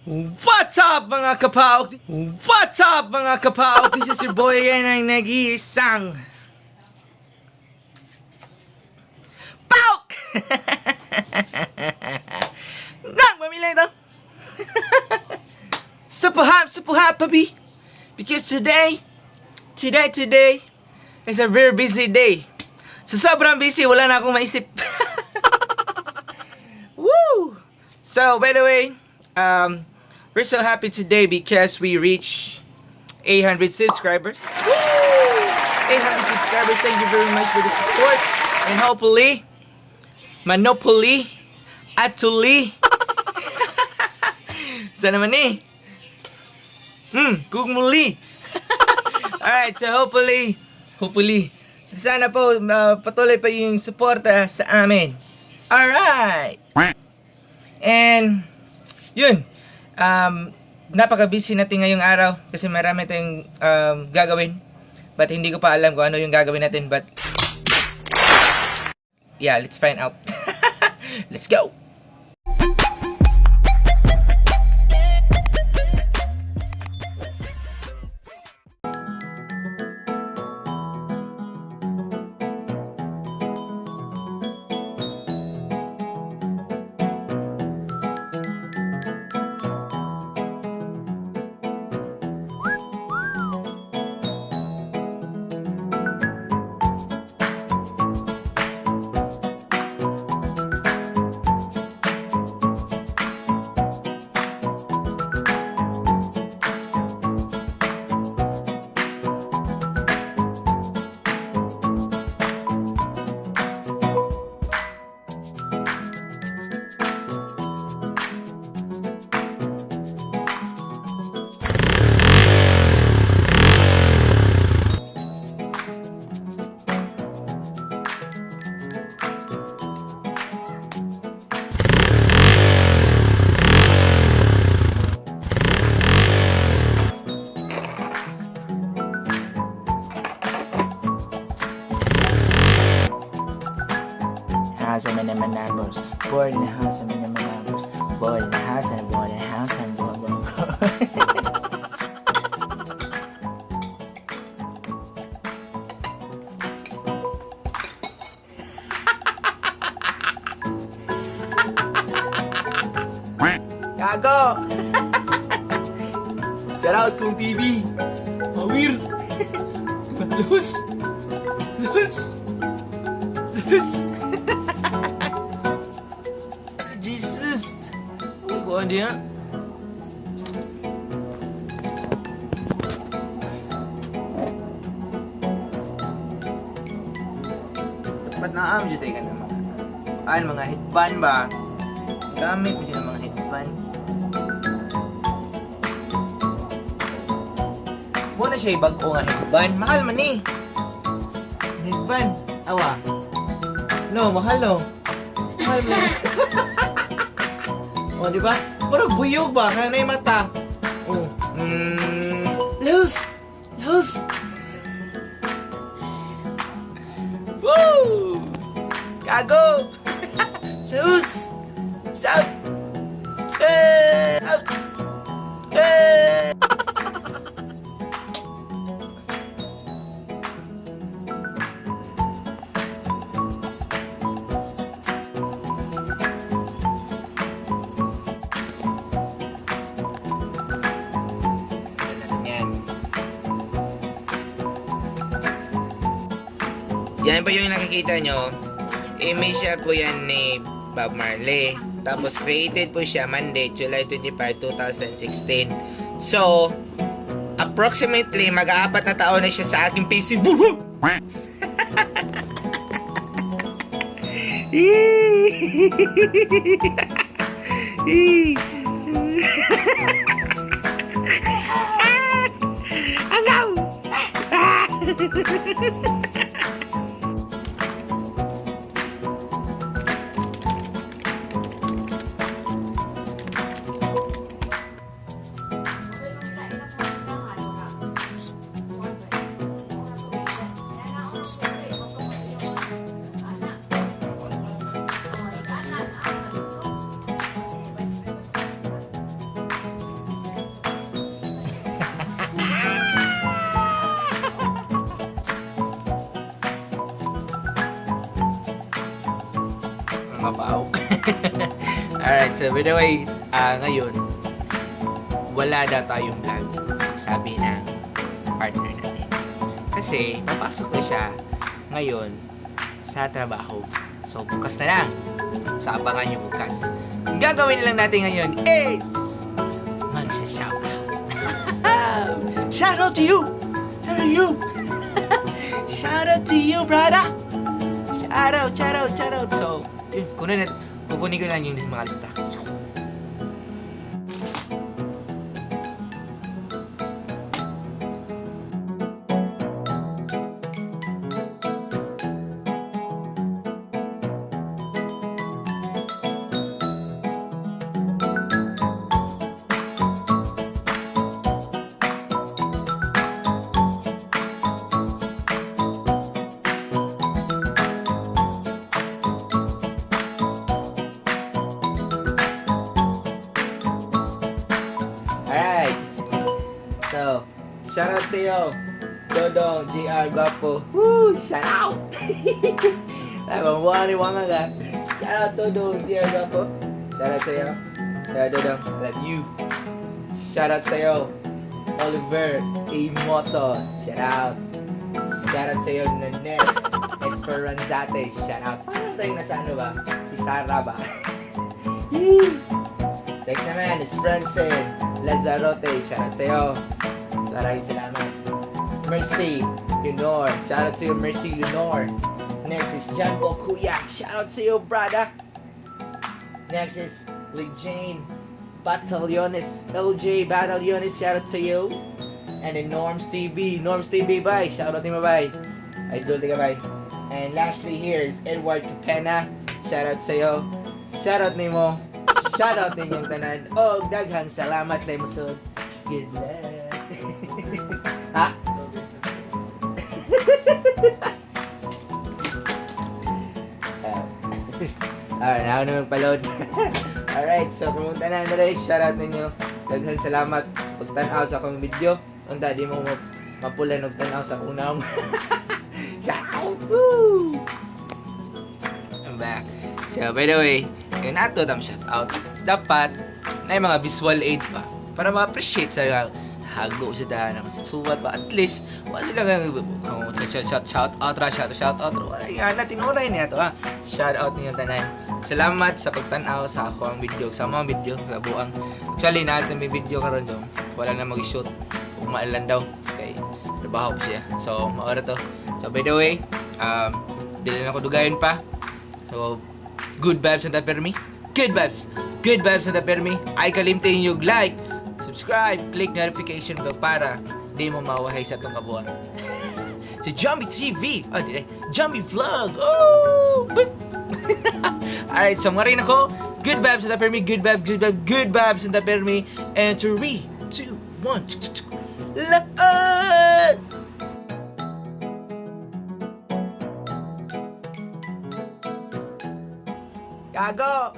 What's up, mga kapaok? What's up, mga kapaok? This is your boy again, ang nag-iisang Paok! Nang pamilya ito! Super hype, super hype, puppy! Because today, today, today is a very busy day. So sobrang busy, wala na akong maisip. Woo! So, by the way, we're so happy today because we reached 800 subscribers. Woo! 800 subscribers. Thank you very much for the support. And hopefully, Monopoly, Atuli. Sana man eh. Kugmuli. Alright, so hopefully, hopefully, so sana po patuloy pa yung suporta sa amin. Alright! And, yun, napaka-busy natin ngayong araw kasi marami tayong gagawin. But hindi ko pa alam kung ano yung gagawin natin. But, yeah, let's find out. Let's go! House I'm in the numbers. Born in the house, I'm in the numbers. Born in the house, I'm born in the house, I'm born, born, born. Gago! Shout out kong TV! Mawir! Luz! Luz! Luz! Jesus! Kuan dia. Dapat na am jud ka na mga an mga headband ba? Gamit mo siya ng mga headband. Mo na siya bag-o nga headband. Mahal man ni. Headband. Awa. No, mahal no. Mahal man. Oh, di ba? Murag buyog ba? Kaya na mata. Oh. Luz! Luz! Woo! Gago! Luz! Stop! Eh! Up! Eh! Natin yan. Yan po yung nakikita nyo. Image share po yan ni Bob Marley. Tapos created po siya Monday, July 25, 2016. So, approximately mag-aapat na taon na siya sa aking PC. Woohoo! Angaw! Alright, so by the way, ngayon, wala daw tayong vlog, sabi ng partner natin. Kasi, papasok na siya ngayon sa trabaho. So, bukas na lang. So, abangan nyo bukas. Ang gagawin lang natin ngayon is magsha-shout out. Shout out to you! Shout out to you! Shout out to you, brother! Shout out, shout out, shout out. So, yun, kukunin ko lang yung mga lista. Let's go. Alright. So, shout out sa iyo, Dodong GR Guapo. Woo! Shout out! Ay, wala wanga ka. Shout out, Dodong GR Guapo. Shout out sa iyo. Shout out, Dodong. Love you. Shout out sa iyo, Oliver A. Moto. Shout out. Shout out sa iyo, Nanette Esperanzate. Shout out. Parang tayong nasa ano ba? Pisara ba? Yee! Next naman is Francine Lazarote. Shout out sa'yo. Maraming salamat. Mercy Leonor. Shout out to you, Mercy Leonor. Next is John Bokuya. Shout out to you, brother. Next is Lee Jane Batallones. LJ Batallones. Shout out to you. And then Norms TV. Norms TV, bye. Shout out to you, bye. Idol ka, bye. And lastly here is Edward Capena. Shout out sa'yo. Shout out nimo. Shout out ninyong tanan. Oh, daghan salamat kay Musod. Good luck. Ha? Alright, ako naman palod. Alright, so pumunta na na shout out ninyo. Daghan salamat pagtan-aw sa akong video. Unta di mo mapulan og tan-aw sa akong naam. Shout out! Woo! I'm back. So, by the way, yun ato tam shout out. Dapat na yung mga visual aids ba para ma-appreciate sa hago sa dahan sa suwat ba, at least wala sila nga kung shout shout shout out ra, shout shout out ra, wala yan natin oray niya to, ha. Shout out ninyo tanan. Salamat sa pagtan-aw sa ako ang video, sa mga video sa buang. Actually, natin may video karon dong wala na mag-shoot, ugma lang daw kay trabaho pa siya, so maora to. So by the way, dili na ako dugayon pa. So good vibes and permi, good vibes, good vibes and permi. Ay kalimtin yung like, subscribe, click notification bell para di mo mawahay sa atong kabuuan. Si Jumbie TV! Oh, di, Jumbie Vlog! Oh! Boop! Alright, so mga rin ako. Good vibes and permi, good vibes, good vibes, good vibes and permi. And 3, 2, 1, love! Gago!